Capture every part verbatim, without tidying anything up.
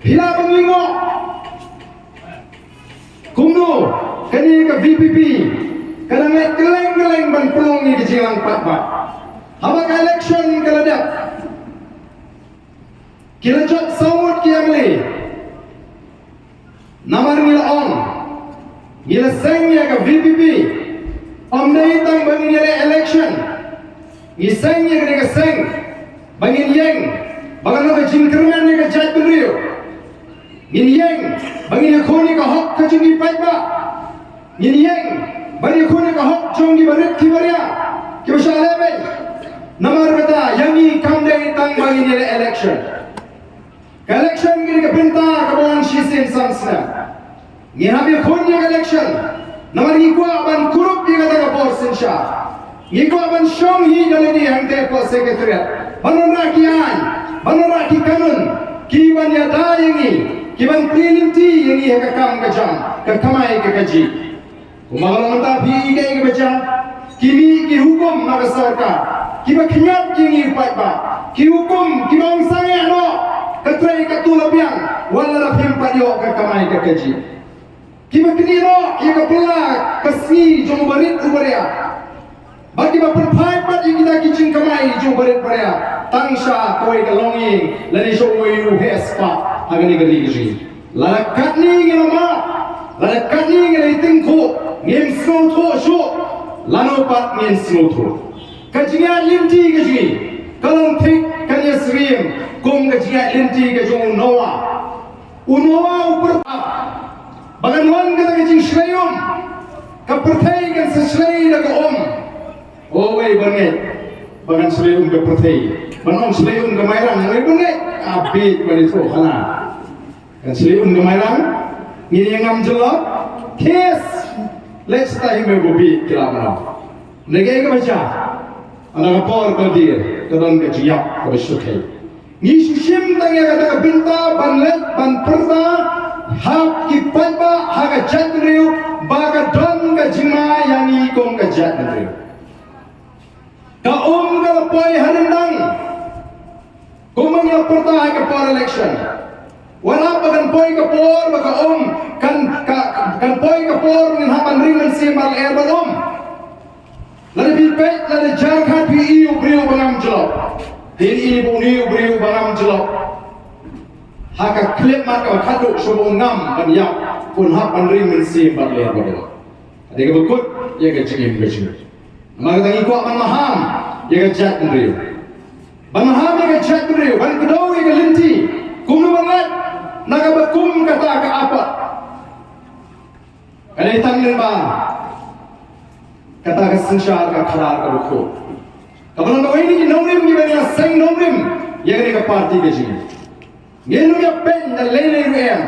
Phi lah ban lyngngoh kumno kane ka VPP ka dang leh kylleng kylleng ban pynlong ïa ka jingïalang paidbah. Haba ka election ka la dep, ki la jop saw ngut ki MLA. Namar ngi la ong, ngi la seng ïa ka VPP, ym dei tang ba ngin ïaleh election. Ngi seng ïa kane ka seng ba ngin ïeng ba kan long ka jingkyrmen ïa ka jaitbynriew. Ngin ïeng ba ngin ïakhun ïa ka hok ka jong ki paidbah. Ngin ïeng ba ngin ïakhun ïa ka hok jong ki barit ki baria kiba shah lehbeiñ. Namar kata ïa ngi kam dei tang ba ngin ïaleh election. Ka election ka dei ka bynta kaba wan shisien san snem. Ngi hap ïakhun ïa ka election namar ngi kwah ban kurup ïa kata ka por synshar. Ngi kwah ban shong hi da lade hangtei hapoh Secretariat ban wanrah ki aiñ, ban wanrah ki kanun kiban ïada ïa ngi, kiban plie lynti ïa ngi ha ka kam ka jam, ka kamai ka kajih. Kumba ka long mynta phi i kaei kaba jia, ki mih ki hukum na ka sorkar kiba kynjat ïa ngi u paidbah, ki hukum kiba ong sangeh noh, ka trei katto la biang wat lada phim pat ïoh ka kamai ka kajih. Kiba knieh noh ïa ka bylla ka sngi jong u barit u baria, bad kiba pynphai pat ïa kita ki jingkamai jong u barit baria tang sha kawei ka longïing lane sha uwei u heh spah ha kane ka ri ka jong ngi. Lada katne ngi la mad, lada katne ngi la ïatyngkhuh, ngim sngewthuh shuh, lano pat ngin sngewthuh? Ka jingïaid lynti ka jong ngi ka long thik, kan ïasyriem kum ka jingïaid lynti ka jong u Noah. U Noah u pyrta ba kan wan kata ka jingshlei um, ka pyrthei kan sa shlei da ka um. O wei ban ngeit ba kan shlei um ka pyrthei, ban ong shlei um ka mairang, wei ban ngeit. A bit ban ithuh hana. Kan shlei um ka mairang, ngin ïa ngam jyllop. Test. Leit sha ta hi me bu bi ki la mano. Nda kaei kaba jia? Ynda ka por ka dier ka don ka jingïap kaba shu khei. Ngi shu shim tang ïa kata ka bynta ban leit ban pyrta ha ki paidbah, ha ka jaitbynriew, ba ka don ka jingma ïa ngi kum ka jaitbynriew. Ka um ka la poi ha ryndang. Kumba ngi la pyrta ha ka por election, wat hap ba kan poi ka por ba ka um kan, ka, kan poi ka por ngin hap ban ring mynsiem bad lyer bad um. Lada phi peit, lada jar khat phi i u briew ba ngam jyllop, phin i ba une u briew ba ngam jyllop ha ka khyllipmat kaba khatduh shuh ba un ngam ban ïap, un hap ban ring mynsiem bad lyer bad um. Ka dei kaba kut ïa ka jingim ka jong ngi. Namar kata ngi kwah ban maham ïa ka jaitbynriew, ban maham ïa ka jaitbynriew, ban kdew ïa ka lynti kumno ban lait na kaba kum kata ka apat. Ka dei tang lyngba kata ka synshar ka khadar kaba khuid, kaba long kawei na ki nongrim kiba ngi la seng nongrim ïa kane ka party ka jong ngi. Ngin ym ïa peit na lei lei ruh em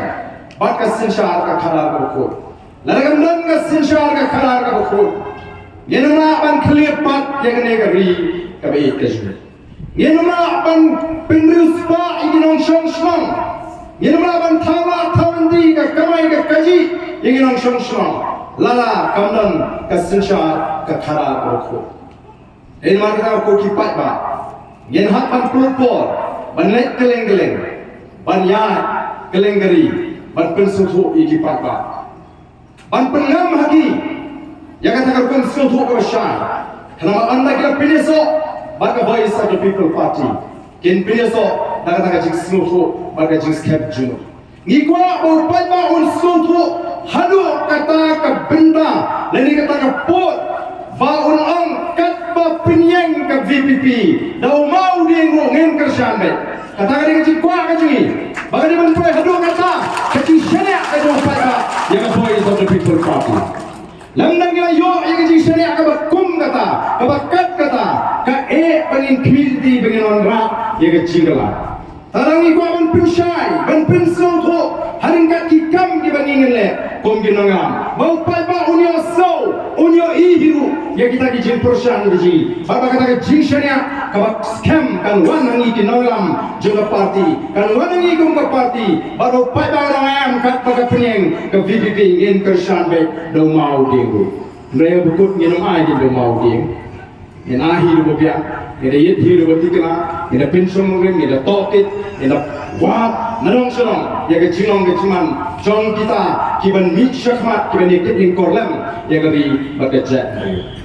bad ka synshar ka khadar kaba khuid. Lada kam don ka synshar ka khadar kaba khuid, ngin ym lah ban khlieh pat ïa kane ka ri kaba ïeit ka jong ngi. Ngin ym lah ban pynriewspah ïa ki nongshong shnong. Ngin ym lah ban thaw lah thaw lynti ka kamai ka kajih ïa ki nongshong shnong lada kam don ka synshar ka khadar kaba khuid. Dei namar kata ko ki paidbah, ngin hap ban pynlut por ban leit kylleng kylleng, ban ïaid kylleng ka ri, ban pynsngewthuh ïa ki paidbah, ban pynngam ha ki ïa kata ka rukom sngewthuh kaba shai. Khnang ba ynda ki la pynïasoh bad ka Voice of the People Party, kin pynïasoh da kata ka jingsngewthuh bad ka jingskhem jingmut. Ngi kwah ba u paidbah un sngewthuh haduh kata ka bynta lane kata ka pud, ba un ong katba pynïeng ka VPP, da u Mawdieng ruh ngin kyrshan beit. Kata ka dei ka jingkwah ka jong ngi, ba ka dei ban poi haduh kata ka jingshaniah ka jong u paidbah ïa ka Voice of the People Party. Lymda ngi la ïoh ïa ka jingshaniah kaba kum kata, kaba kat kata, kaei ba ngin khmih lynti ba ngin wanrah ïa ka jingkylla? Tang ngi kwah ban pynshai, ban pynsngewthuh ha ryngkat ki kam kiba ngi ngin leh kum ki nongïalam, ba u paidbah un ïohsngew, un ïohi hi ruh ïa kita ki jingpyrshang ki jong ngi, bad ba kata ka jingshaniah kaba skhem kan wan ha ngi ki nongïalam jong ka party, kan wan ha ngi kum ka party, bad u paidbah un ong em, katba ka pynïeng ka VPP ngin kyrshan beit da u Mawdieng ruh. Hynrei ba kut ngin ym ai da u Mawdieng. Ngin ai hi ruh ba biang, ngin da ïit hi ruh ba thikna, ngin da pynshong nongrim, ngin da tohkit, ngin da wad na nong sha nong ïa ka jinglong ka jingman jong kita kiban mih shakhmat, kiban ïa kit lyngkor lem ïa ka ri bad ka jaitbynriew.